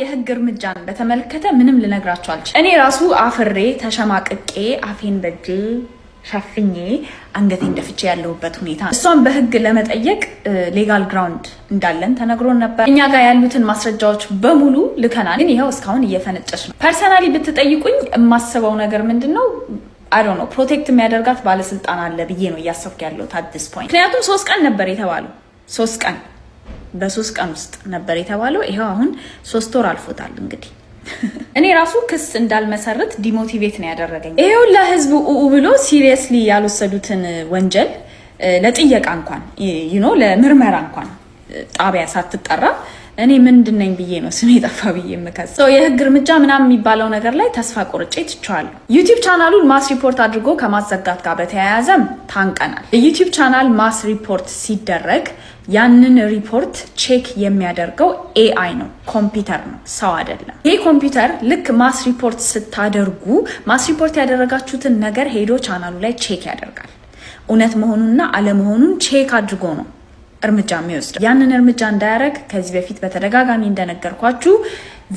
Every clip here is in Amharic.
የህግ እርምጃን በተመለከተ ምንም ልነግራችሁ አልችልም። እኔ ራሱ አፍሬ ተሸማቅቄ አፌን በእጄ ሸፍኜ አንገቴን ደፍቼ ያለሁበት ሁኔታ። እሷን በህግ ለመጠየቅ legal ground እንዳለን ተነግሮን ነበር። እኛ ጋር ያሉትን ማስረጃዎች በሙሉ ልከናል። ግን ይኸው እስካሁን እየፈነጨች ነው። Personally ብትጠይቁኝ የማስበው ነገር ምንድን ነው? I don't know፣ protect የሚያደርጋት ባለስልጣን አለ ብዬ ነው እያሰብኩ ያለሁት at this point። ምክንያቱም 3 ቀን ነበር የተባለው፣ 3 ቀን፣ በ3 ቀን ውስጥ ነበር የተባለው። ይኸው አሁን 3 ወር አልፎታል። እንግዲህ እኔ ራሱ ክስ እንዳልመሰርት demotivate ነው ያደረገኝ። ይሄው ለህዝቡ ኡኡ ብሎ seriously ያልወሰዱትን ወንጀል ለጥየቃ እንኳን ለምርመራ እንኳን ጣቢያ ሳትጠራ እኔ ምንድን ነኝ ብዬ ነው ስሜ ጠፋ ብዬ የምከሰው? የህግ እርምጃ ምናምን የሚባለው ነገር ላይ ተስፋ ቆርጬ ትቼዋለሁ። YouTube channel ኡን mass report አድርጎ ከማዘጋት ጋር በተያያዘም ታንቀናል። የ YouTube channel mass report ሲደረግ ያንን report check የሚያደርገው AI ነው፣ ኮምፒውተር ነው፣ ሰው አይደለም። ይሄ ኮምፒውተር ልክ mass report ስታደርጉ mass report ያደረጋችሁትን ነገር ሄዶ ቻናሉ ላይ check ያደርጋል። እውነት መሆኑንና አለመሆኑን check አድርጎ ነው እርምጃ የሚወስደው። ያንን እርምጃ እንዳያደርግ ከዚህ በፊት በተደጋጋሚ እንደነገርኳችሁ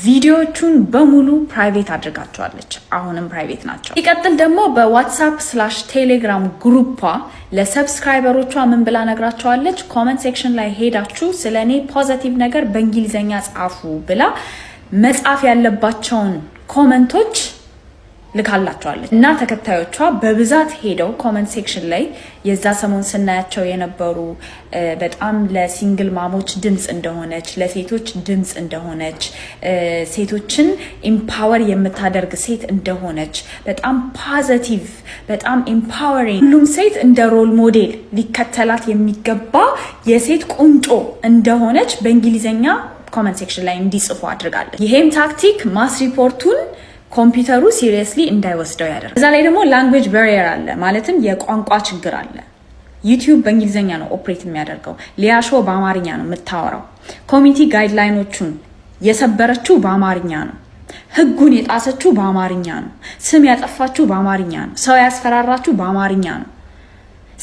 ቪዲዮዎቹን በሙሉ private አድርጋቸዋለች። አሁንም private ናቸው። ሲቀጥል ደግሞ በ WhatsApp/Telegram group ዋ ለ subscriber ኦቿ ምን ብላ ነግራቸዋለች? Comment section ላይ ሄዳችሁ ስለ እኔ positive ነገር በእንግሊዝኛ ጻፉ ብላ መጻፍ ያለባቸውን comment ኦች ልካላቸዋለች እና ተከታዮቿ በብዛት ሄደው comment section ላይ የዛ ሰሞን ስናያቸው የነበሩ በጣም ለ single mom ኦች ድምፅ እንደሆነች፣ ለሴቶች ድምፅ እንደሆነች፣ ሴቶችን empower የምታደርግ ሴት እንደሆነች፣ በጣም positive፣ በጣም empowering፣ ሁሉም ሴት እንደ role model ሊከተላት የሚገባ የሴት ቁንጮ እንደሆነች በእንግሊዝኛ comment section ላይ እንዲጽፉ አድርጋለች። ይሄም tactic mass report ኡን ኮምፒውተሩ seriously እንዳይወስደው ያደርጋል። እዛ ላይ ደግሞ language barrier አለ፣ ማለትም የቋንቋ ችግር አለ። YouTube በእንግሊዝኛ ነው operate የሚያደርገው። ሊያሾ በአማርኛ ነው የምታወራው። Community guideline ኦቹን የሰበረችው በአማርኛ ነው። ህጉን የጣሰችው በአማርኛ ነው። ስም ያጠፋችው በአማርኛ ነው። ሰው ያስፈራራችው በአማርኛ ነው።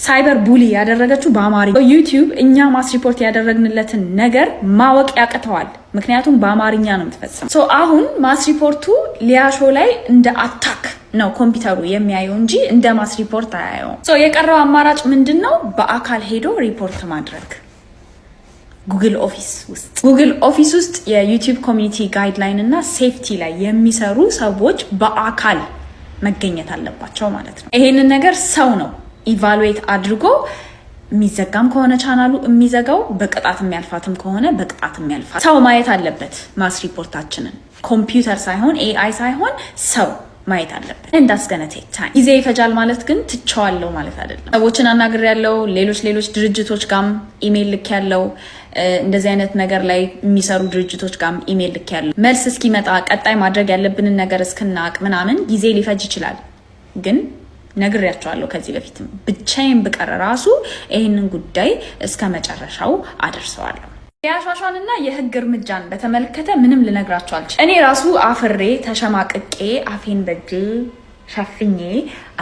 Cyber bully ያደረገችው በአማርኛ። YouTube እኛ mass report ያደረግንለትን ነገር ማወቅ ያቅተዋል። ምክንያቱም በአማርኛ ነው የምትፈጽመው። So አሁን mass report ኡ ሊያሾ ላይ እንደ attack ነው ኮምፒውተሩ የሚያየው እንጂ እንደ mass report አያየውም። So የቀረው አማራጭ ምንድን ነው? በአካል ሄዶ ሪፖርት ማድረግ Google office ውስጥ። Google office ውስጥ የ YouTube community guideline እና safety ላይ የሚሰሩ ሰዎች በአካል መገኘት አለባቸው ማለት ነው። ይሄንን ነገር ሰው ነው evaluate አድርጎ የሚዘጋም ከሆነ ቻናሉ የሚዘጋው፣ በቅጣት የሚያልፋትም ከሆነ በቅጣት የሚያልፋት ሰው ማየት አለበት። Mass report ኣችንን ኮምፒውተር ሳይሆን፣ AI ሳይሆን ሰው ማየት አለበት። And that's gonna take time፣ ጊዜ ይፈጃል ማለት ግን ትቸዋለሁ ማለት አይደለም። ሰዎችን አናግሬያለሁ ሌሎች ሌሎች ድርጅቶች ጋም ኢሜይል ልኬያለሁ፣ እንደዚህ አይነት ነገር ላይ የሚሰሩ ድርጅቶች ጋም ኢሜይል ልኬያለሁ። መልስ እስኪመጣ፣ ቀጣይ ማድረግ ያለብንን ነገር እስክናቅ ምናምን ጊዜ ሊፈጅ ይችላል፣ ግን ነግሬያቸዋለሁ ከዚህ በፊትም ብቻዬን ብቀር ራሱ ይህንን ጉዳይ እስከ መጨረሻው አደርሰዋለሁ። የአሿሿንና የህግ እርምጃን በተመለከተ ምንም ልነግራችሁ አልችልም። እኔ ራሱ አፍሬ ተሸማቅቄ አፌን በእጄ ሸፍኜ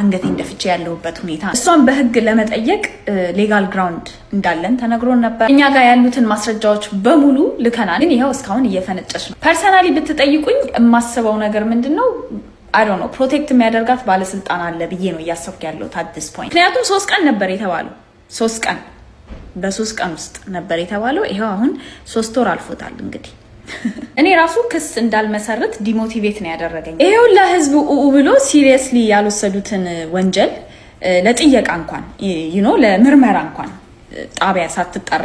አንገቴን ደፍቼ ያለሁበት ሁኔታ። እሷን በህግ ለመጠየቅ legal ground እንዳለን ተነግሮን ነበር። እኛ ጋር ያሉትን ማስረጃዎች በሙሉ ልከናል። ግን ይኸው እስካሁን እየፈነጨች ነው። Personally ብትጠይቁኝ የማስበው ነገር ምንድን ነው? I don't know፣ protect የሚያደርጋት ባለስልጣን አለ ብዬ ነው እያሰብኩ ያለሁት at this point። ምክንያቱም 3 ቀን ነበር የተባለው፣ 3 ቀን፣ በ3 ቀን ውስጥ ነበር የተባለው። ይኸው አሁን 3 ወር አልፎታል። እንግዲህ እኔ ራሱ ክስ እንዳልመሰርት demotivate ነው ያደረገኝ። ይሄው ለህዝቡ ኡኡ ብሎ seriously ያልወሰዱትን ወንጀል ለጥየቃ እንኳን ለምርመራ እንኳን ጣቢያ ሳትጠራ